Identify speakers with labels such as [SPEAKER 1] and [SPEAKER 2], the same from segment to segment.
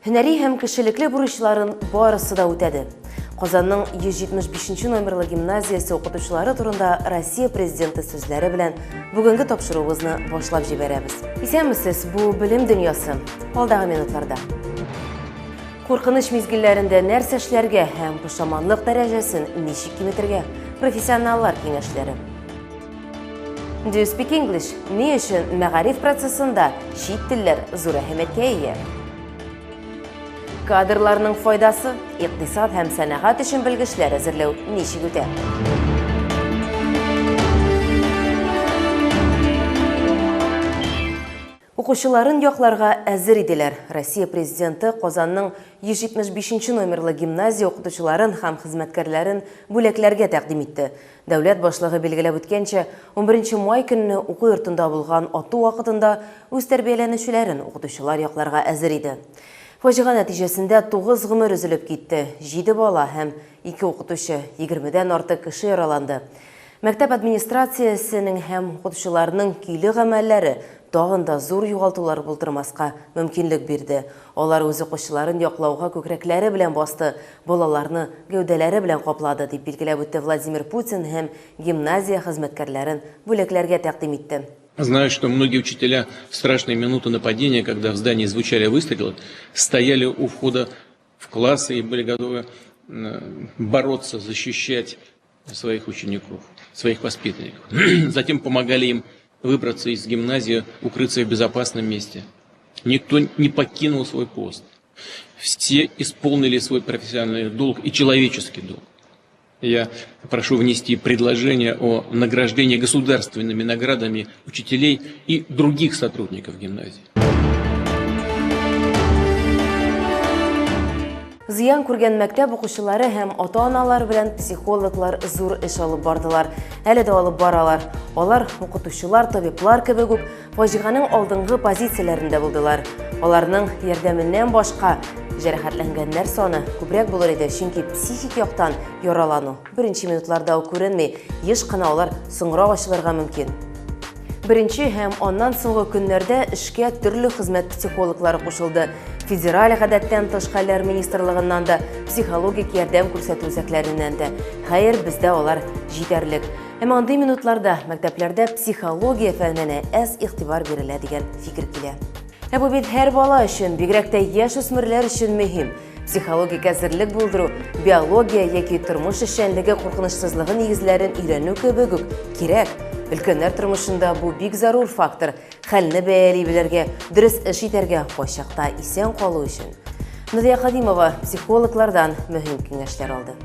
[SPEAKER 1] Һөнәри һәм кешелекле бурычларын барысы да үтәде. Казанның 175 нче номерлы гимназиясе укытучылары турында Россия Президенты сүзләре белән бүгенге тапшыруыбызны башлап җибәрәбез. Исәнмесез, бу Белем дөньясы. Алдагы минутларда. Куркыныч мизгелләрендә нәрсә эшләргә һәм пошаманлык дәрәҗәсен ничек киметергә? Профессионаллар киңәшләре. Do you speak English? Ни өчен мәгариф процессында чит телләр зур әһәмияткә ия? Кадрларның файдасы, икътисад һәм сәнәгать өчен белгечләр әзерләү ничек үтә? Укучыларын якларга әзер иделәр. Россия Президенты Казанның 175 нче номерлы гимназия укытучыларын һәм хезмәткәрләрен бүләкләргә тәкъдим итте. Дәүләт башлыгы билгеләп үткәнчә, унберенче май көнне уку йортында булган ату вакытында үз тәрбияләнүчеләрен укытучылар якларга әзер иде. Фаҗига нәтиҗәсендә тугыз гомер өзелеп китте, җиде бала һәм ике укытучы, егермедән артык кеше яраланды. Мәктәп администрациясенең һәм укытучыларның көйле гамәлләре тагын да зур югалтулар булдырмаска мөмкинлек бирде. Алар үз укучыларын яклауга күкрәкләре белән басты, балаларны гәүдәләре белән каплады, дип билгеләп үтте Владимир Путин һәм гимназия хезмәткәрләрен бүләкләргә тәкъдим итте.
[SPEAKER 2] Знаю, что многие учителя в страшные минуты нападения, когда в здании звучали выстрелы, стояли у входа в классы и были готовы бороться, защищать своих учеников, своих воспитанников. Затем помогали им выбраться из гимназии, укрыться в безопасном месте. Никто не покинул свой пост. Все исполнили свой профессиональный долг и человеческий долг. Я прошу внести предложение о награждении государственными наградами учителей и других сотрудников гимназии.
[SPEAKER 1] Зыян күргән мәктәп укучылары һәм ата-аналар белән психологлар зур эш алып бардылар. Әле дә алып баралар. Алар укытучылар, табиблар кебек үк фаҗиганең алдынгы позицияләрендә булдылар. Аларның ярдәменнән башка җәрәхәтләнгәннәр саны күбрәк булыр иде, чөнки психик яктан яралану беренче минутларда ук күренми, еш кына алар соңрак ачылырга мөмкин. Беренче һәм аннан соңгы көннәрдә эшкә төрле хезмәт психологлары кушылды. Федераль гадәттән тыш хәлләр министрлыгыннан да, психологик ярдәм күрсәтү үзәкләреннән дә. Хәер, бездә алар җитәрлек. Әмма андый минутларда мәктәпләрдә психология фәненә әз игътибар бирелә дигән фикер килә. Ә бу бит һәр бала өчен, бигрәк тә яшь үсмерләр өчен мөһим. Психологик әзерлек булдыру, биология яки тормыш эшчәнлеге куркынычсызлыгы нигезләрен өйрәнү кебек үк кирәк. Өлкәннәр тормышында бу бик зарур фактор. Хәлне бәяли белергә, дөрес эш итәргә, кайчакта исән калу өчен. Надия Кадимова психологлардан мөһим киңәшләр алды.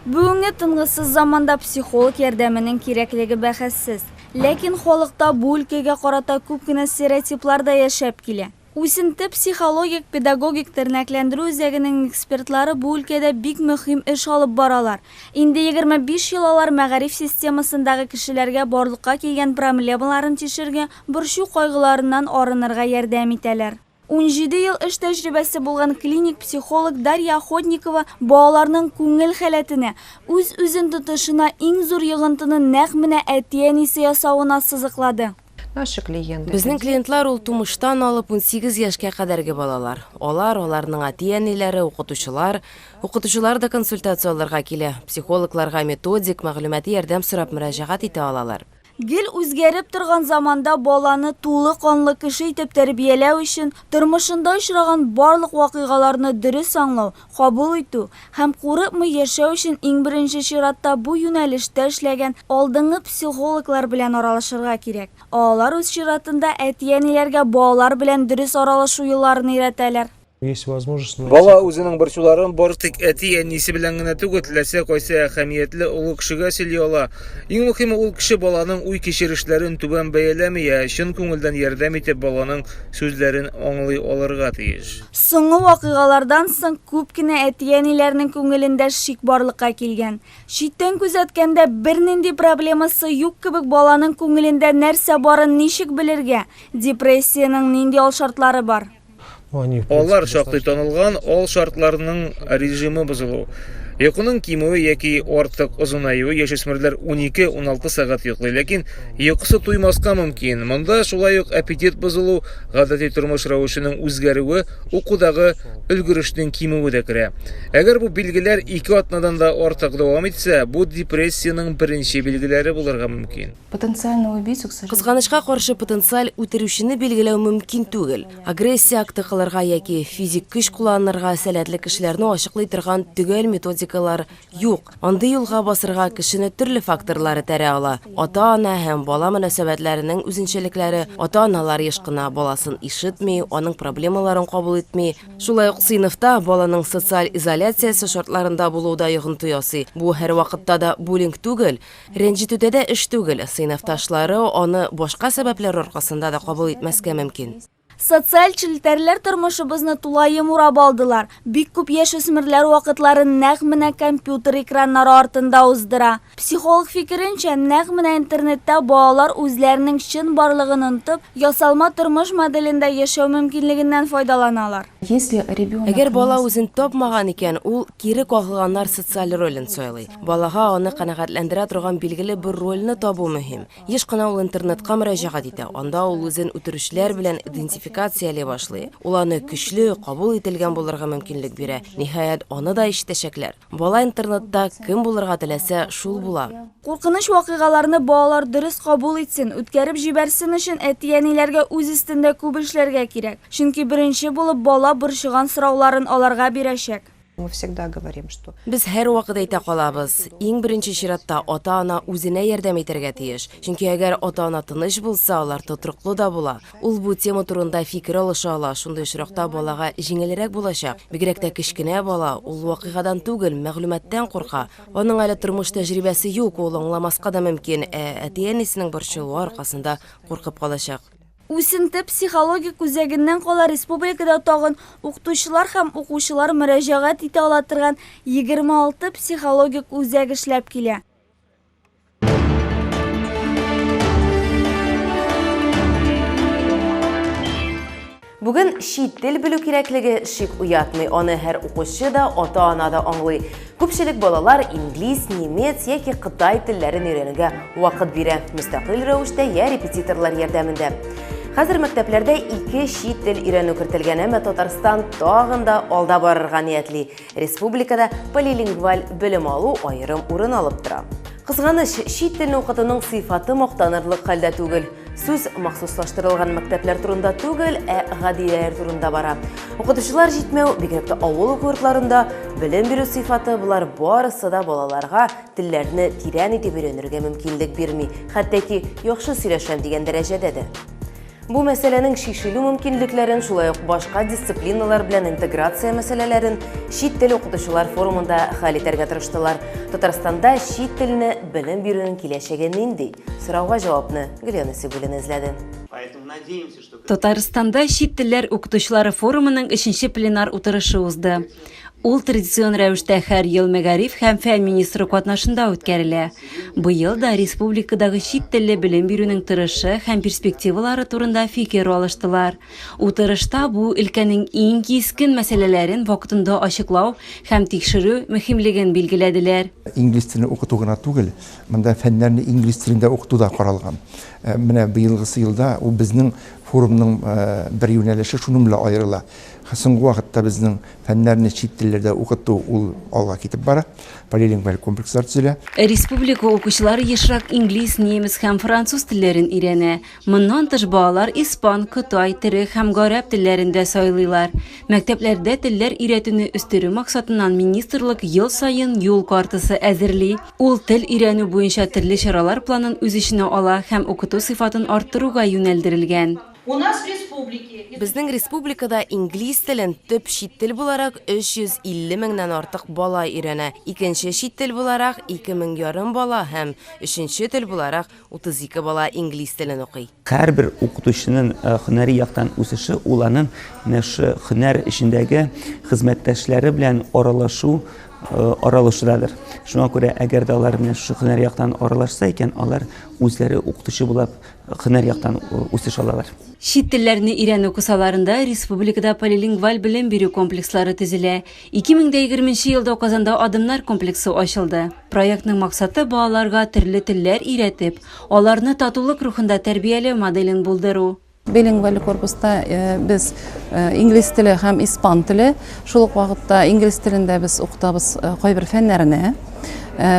[SPEAKER 3] Бүгенге тынгысыз заманда психолог ярдәменең кирәклеге бәхәссез. Ләкин халыкта бу өлкәгә карата күп кенә стереотиплар да яшәп килә. Үсенте психологик-педагогик тернәкләндерү үзәгенең экспертлары бу өлкәдә бик мөһим эш алып баралар. Инде 25 ел алар мәгариф системасындагы кешеләргә барлыкка килгән промлемаларын чишергә, борчу-кайгыларыннан арынырга ярдәм итәләр. 17 ел эш тәҗрибәсе булган клиник психолог Дарья Охотникова балаларның күңел халәтенә, үз-үзен тотышына иң зур йогынтыны нәкъ менә әти-әнисе ясавын ассызыклады.
[SPEAKER 4] Наши клиенты.
[SPEAKER 1] Безнең клиентлар ул тумыштан алып 18 яшькә кадәрге балалар. Алар, аларның әти-әниләре, укытучылар. Укытучылар да консультация алырга килә. Психологларга методик, мәгълүмати ярдәм сорап мөрәҗәгать итә алалар.
[SPEAKER 3] Гел үзгәреп торган заманда баланы тулы канлы кеше итеп тәрбияләү өчен тормышында очраган барлык вакыйгаларны дөрес аңлау, кабул итү һәм курыкмый яшәү өчен иң беренче чиратта бу юнәлештә эшләгән алдынгы психологлар белән аралашырга кирәк. Ә алар үз чиратында әти-әниләргә балалар белән дөрес аралашу юлларын өйрәтәләр.
[SPEAKER 5] Есть возможность найти.
[SPEAKER 6] Бала үзенең борчуларын бары тик әти-әнисе белән генә түгел, теләсә кайсы әһәмиятле олы кешегә сөйли ала. Иң мөһиме, ул кеше баланың уй-кичерешләрен түбән бәяләми, ә чын күңелдән ярдәм итеп, баланың сүзләрен аңлый алырга тиеш.
[SPEAKER 3] Соңгы вакыйгалардан соң күп кенә әти-әниләрнең күңелендә шик барлыкка килгән. Читтән күзәткәндә бернинди проблемасы юк кебек баланың күңелендә нәрсә барын ничек белергә? Депрессиянең нинди алшартлары бар?
[SPEAKER 6] Алар шактый танылган ал шартларының режимы бозылу. Йокының кимүе яки артык озынаюы, яшүсмерләр 12-16 сәгать йоклый, ләкин йокысы туймаска мөмкин. Монда шулай ук аппетит бозылу, гадәти тормыш рәвешенең үзгәрүе, укудагы өлгерешнең кимүе дә керә. Әгәр бу билгеләр 2 атнадан да артык дәвам итсә, бу депрессиянең беренче билгеләре булырга мөмкин.
[SPEAKER 4] Потенциального убийцу, к сожалению.
[SPEAKER 1] Кызганычка каршы, потенциаль үтерүчене билгеләү мөмкин түгел. Агрессия акты кылырга яки физик көч кулланырга сәләтле кешеләрне ачыклый торган төгәл методикалар юк. Андый юлга басырга кешене төрле факторлар этәрә ала. Ата-ана һәм бала мөнәсәбәтләренең үзенчәлекләре, ата-аналар еш кына баласын ишетми, аның проблемаларын кабул итми. Шулай ук сыйныфта баланың социаль изоляциясе шартларында булуы да йогынты ясый. Бу һәрвакытта да буллинг түгел. Рәнҗетүдә дә эш түгел, сыйныфташлары аны башка сәбәпләр аркасында да кабул итмәскә мөмкин.
[SPEAKER 3] Социаль челтәрләр тормышыбызны тулаем урап алдылар. Бик күп яшүсмерләр вакытларын нәкъ менә компьютер экраннары артында уздыра. Психолог фикеренчә, нәкъ менә интернетта балалар үзләренең чынбарлыгын онытып, ясалма тормыш моделендә яшәү мөмкинлегеннән файдаланалар.
[SPEAKER 4] Если ребенок
[SPEAKER 1] Әгәр бала үзен тапмаган икән, ул кире кагылганнар социаль ролен сайлый. Балага аны канәгатьләндерә торган билгеле бер рольне табу мөһим. Еш кына ул интернетка мөрәҗәгать итә, анда ул үзен үтерүчеләр белән идентификацияли башлый. Ул аны көчле, кабул ителгән булырга мөмкинлек бирә. Ниһаять, аны да ишетәчәкләр. Бала интернетта кем булырга теләсә, шул була.
[SPEAKER 3] Куркыныч вакыйгаларны балалар дөрес кабул итсен, үткәреп җибәрсен өчен әти-әниләргә үз өстендә күп эшләргә кирәк. Чөнки беренче булып бала борчыган сорауларын аларга бирәчәк.
[SPEAKER 5] Мы всегда говорим, что
[SPEAKER 1] Без һәрвакыт әйтә калабыз, иң беренче чиратта ата-ана үзенә ярдәм итәргә тиеш. Чөнки әгәр ата-ана тыныч булса, алар тотрыклы да була. Ул бу тема турында фикер алыша ала, шундый очракта балага җиңелрәк булачак. Бигрәк тә кечкенә бала, ул вакыйгадан түгел, мәгълүматтан курка. Аның әле тормыш тәҗрибәсе юк, ул аңламаска да мөмкин, ә әти-әнисенең борчылуы аркасында куркып калачак.
[SPEAKER 3] Үсенте психологик үзәгеннән кала республикада тагын укытучылар һәм укучылар мөрәҗәгать итә ала торган 26 психологик үзәк эшләп килә.
[SPEAKER 1] Бүген чит тел белү кирәклеге шик уятмый. Аны һәр укучы да, ата-ана да аңлый. Күпчелек балалар инглиз, немец яки кытай телләрен өйрәнүгә вакыт бирә. Мөстәкыйль рәвештә я репетиторлар ярдәмендә. Хәзер мәктәпләрдә 2 чит тел өйрәнү кертелгән, әмма Татарстан тагын да алда барырга ниятли. Республикада полилингваль белем алу аерым урын алып тора. Кызганыч, чит телне укытуның сыйфаты мактанырлык хәлдә түгел. Сүз махсуслаштырылган мәктәпләр турында түгел, ә гадиләр турында бара. Укытучылар җитмәү, бигрәк тә авыл уку йортларында белем бирү сыйфаты, болар барысы да балаларга телләрне тирән итеп өйрәнергә мөмкинлек бирми, хәтта ки яхшы сөйләшәм дигән дәрәҗәдә дә. Бу мәсьәләнең шишелү мөмкинлекләрен, шулай ук башка дисциплиналар белән интеграция мәсьәләләрен чит тел укытучылар форумында хәл итәргә тырыштылар. Татарстанда чит телне белем бирүнең киләчәге нинди? Сорауга җавапны Гөлия Насибуллина эзләде.
[SPEAKER 7] Татарстанда чит телләр укытучылары форумының 3нче пленар утырышы узды. Ул традицион рәвештә һәр ел мәгариф һәм фән министры катнашында үткәрелә. Быел да республикадагы чит телле белем бирүнең тырышы һәм перспективалары турында фикер алыштылар. Утырышта бу өлкәнең иң кискен мәсьәләләрен вакытында ачыклау һәм тикшерү мөһимлеген билгеләделәр.
[SPEAKER 8] Инглиз телен укыту гына түгел, монда фәннәрне инглиз телендә укыту да каралган. Менә быелгысы елда ул безнең форумның бер юнәлеше шуның белән аерыла. Соңгы вакытта безнең фәннәрне чит телләрдә укыту ул алга китеп бара, полилингваль комплекслар төзелә.
[SPEAKER 7] Республика укучылары ешрак инглиз, немец һәм француз телләрен өйрәнә. Моннан тыш балалар испан, кытай, төрек һәм гарәп телләрен дә сайлыйлар. Мәктәпләрдә телләр өйрәтүне үстерү максатыннан министрлык ел саен юл картасы әзерли. Ул тел өйрәнү буенча төрле чаралар планын үз эченә ала һәм укыту сыйфатын арттыруга юнәлдерелгән.
[SPEAKER 9] У нас в республике
[SPEAKER 1] Безнең республикада инглиз телен төп чит тел буларак 350 меңнән артык бала өйрәнә. Икенче чит тел буларак ике мең ярым бала һәм өченче тел буларак 32 бала инглиз телен укый.
[SPEAKER 10] Һәрбер укытучының һөнәри яктан үсеше ул аның менә шу һөнәр эчендәге хезмәттәшләре белән аралашу аралашудадыр. Шуңа күрә, әгәр дә алар менә шушы һөнәри яктан аралашса икән, алар үзләре укытучы булып һөнәр яктан үсеш алалар.
[SPEAKER 7] Чит телләрне өйрәнү кысаларында республикада полилингваль белем бирү комплекслары төзелә. 2020 нче елда Казанда Адымнар комплексы ачылды. Проектның максаты, балаларга төрле телләр өйрәтеп, аларны татулык рухында тәрбияләү моделен булдыру.
[SPEAKER 11] Билингваль корпуста без инглиз теле һәм испан теле, шул ук вакытта инглиз телендә без укытабыз кайбер фәннәрне.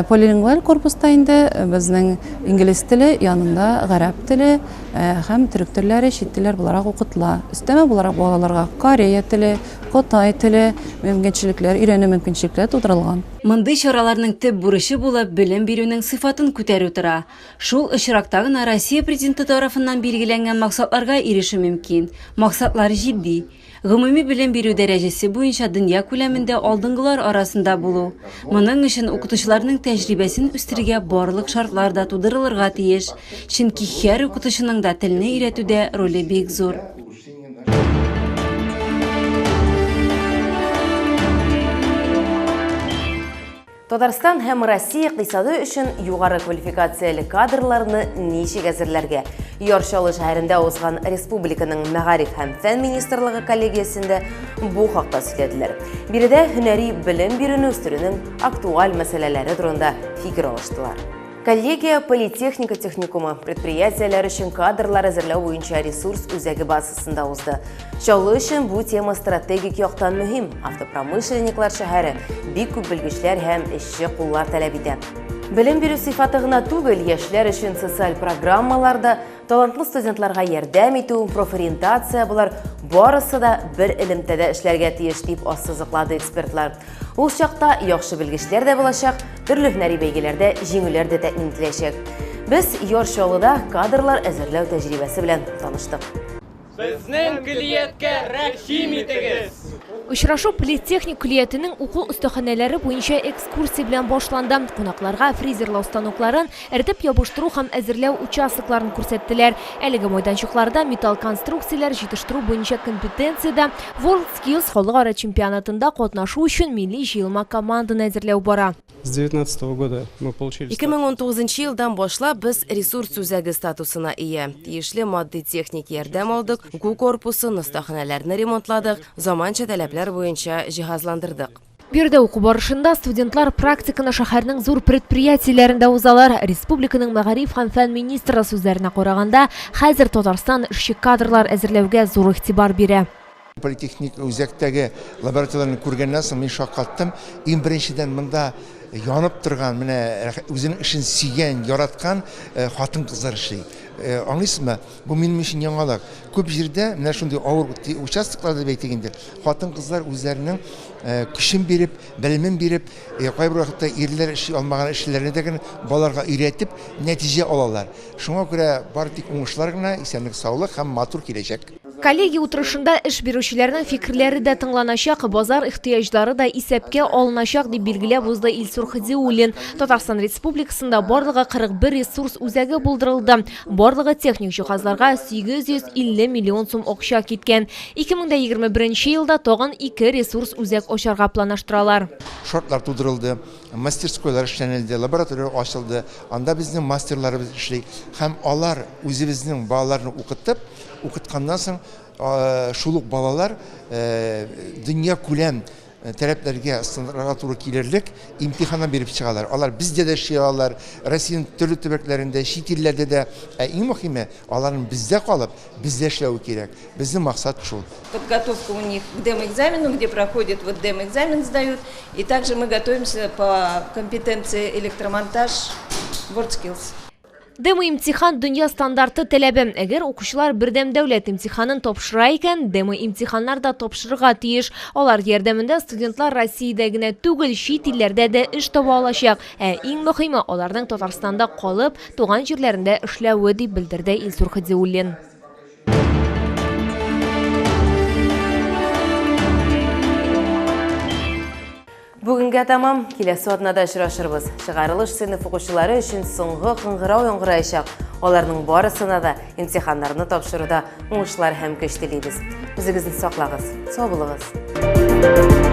[SPEAKER 11] Полилингваль корпуста инде безнең инглиз теле янында гарәп теле һәм төрек телләре чит телләр буларак укытыла. Өстәмә буларак балаларга корея теле, кытай теле мөмкинчелекләр, өйрәнү мөмкинчелекләре тудырылган.
[SPEAKER 7] Мондый чараларның төп бурычы булып белем бирүнең сыйфатын күтәрү тора. Шул очракта гына Россия Президенты тарафыннан билгеләнгән максатларга ирешү мөмкин. Максатлар җитди. Гомуми белем бирү дәрәҗәсе буенча дөнья күләмендә алдынгылар арасында булу. Моның өчен укытучыларның тәҗрибәсен үстерергә барлык шартлар да тудырылырга тиеш, чөнки һәр укытучының да телне өйрәтүдә роле бик зур.
[SPEAKER 1] Татарстан һәм Россия икътисады өчен югары квалификацияле кадрларны ничек әзерләргә? Яр Чаллы шәһәрендә узган республиканың Мәгариф һәм фән министрлыгы коллегиясендә бу хакта сөйләделәр. Биредә һөнәри белем бирүне үстерүнең актуаль мәсьәләләре турында фикер алыштылар. Коллегия политехника техникумы предприятиеләр өчен кадрлар әзерләү буенча ресурс үзәге базасында узды. Чаллы өчен бу тема стратегик яктан мөһим. Автопромышленниклар шәһәре бик күп белгечләр һәм эшче куллар таләп итә. Белем бирү сыйфаты гына түгел, яшьләр өчен социаль программалар да, талантлы студентларга ярдәм итү, профориентация болар барысы да бер элемтәдә эшләргә тиеш, дип ассызыклады экспертлар. Ул чакта яхшы белгечләр дә булачак, төрле һөнәри бәйгеләрдә җиңүләр дә тәэмин ителәчәк. Без Яр Чаллыда кадрлар әзерләү тәҗрибәсе белән таныштык.
[SPEAKER 12] Безнең көллияткә рәхим итегез!
[SPEAKER 13] Очрашу политехник көллиятенең уку остаханәләре буенча экскурсия белән башланды. Кунакларга фрезерлау станокларын, эретеп ябыштыру һәм әзерләү участокларын күрсәттеләр. Әлеге майданчыкларда металл конструкцияләр җитештерү буенча компетенциядә WorldSkills халыкара чемпионатында катнашу өчен милли җыелма команданы әзерләү бара.
[SPEAKER 14] С девятнадцатого года мы получили
[SPEAKER 1] 2019 елдан башлап без ресурс үзәге статусына ия. Тиешле матди-техник ярдәм алдык, уку корпусын, остаханәләрне ремонтладык, заманча таләпләр буенча җиһазландырдык.
[SPEAKER 13] Биредә уку барышында студентлар практиканы шәһәрнең зур предприятиеләрендә узалар. Республиканың мәгариф һәм фән министры сүзләренә караганда, хәзер Татарстан эшче кадрлар әзерләүгә зур игътибар бирә.
[SPEAKER 8] Политехник үзәктәге лабораторияләрне күргәннән соң мин шаккаттым. Иң беренчедән монда янып торган, менә үзенең эшен сөйгән, яраткан хатын-кызлар эшли. Аңлыйсызмы? Бу минем өчен яңалык. Күп җирдә менә шундый авыр участокларда дип әйтик инде, хатын-кызлар үзләренең көчен биреп, белемен биреп, кайбер вакытта ирләр эшли алмаган эшләрне дә генә балаларга өйрәтеп, нәтиҗә алалар. Шуңа күрә бары тик уңышлар гына, исәнлек-саулык һәм матур киләчәк.
[SPEAKER 13] Коллегия утырышында эш бирүчеләрнең фикерләре дә тыңланачак, базар ихтыяҗлары да исәпкә алыначак, дип билгеләп узды Илсур Һадиуллин. Татарстан Республикасында барлыгы 41 ресурс үзәге булдырылды. Барлыгы техник җиһазларга 850 миллион сум акча киткән. 2021 елда тагын ике ресурс үзәк ачарга планлаштыралар.
[SPEAKER 8] Шартлар тудырылды, мастерскойлар эшләнелде, лабораторияләр ачылды. Анда безнең мастерларыбыз эшли һәм алар үзебезнең балаларны укытып, укытканнан соң шул ук балалар дөньякүләм таләпләргә, стандартларга туры килерлек имтиханнар биреп чыгалар. Алар бездә дә эшли алалар, Россиянең төрле төбәкләрендә, чит илләрдә дә. Ә иң мөһиме, аларның бездә калып, бездә эшләве кирәк. Безнең максат шул.
[SPEAKER 15] Подготовка у них к демоэкзамену, где проходит вот демоэкзамен сдают. И также мы готовимся по компетенции электромонтаж WorldSkills.
[SPEAKER 13] Демо-имтихан дөнья стандарты таләбе. Әгәр укучылар бердәм дәүләт имтиханын тапшыра икән, демо-имтиханнар да тапшырырга тиеш. Алар ярдәмендә студентлар Россиядә генә түгел, чит илләрдә дә эш таба алачак. Ә иң мөһиме, аларның Татарстанда калып, туган җирләрендә эшләве, дип белдерде Илсур Һадиуллин.
[SPEAKER 1] Бүгенгә тәмам. Киләсе атнада очрашырбыз. Чыгарылыш сыйныф укучылары өчен соңгы кыңгырау яңгыраячак. Аларның барысына да имтиханнарны тапшыруда уңышлар һәм көч телибез. Үзегезне саклагыз. Сау булыгыз.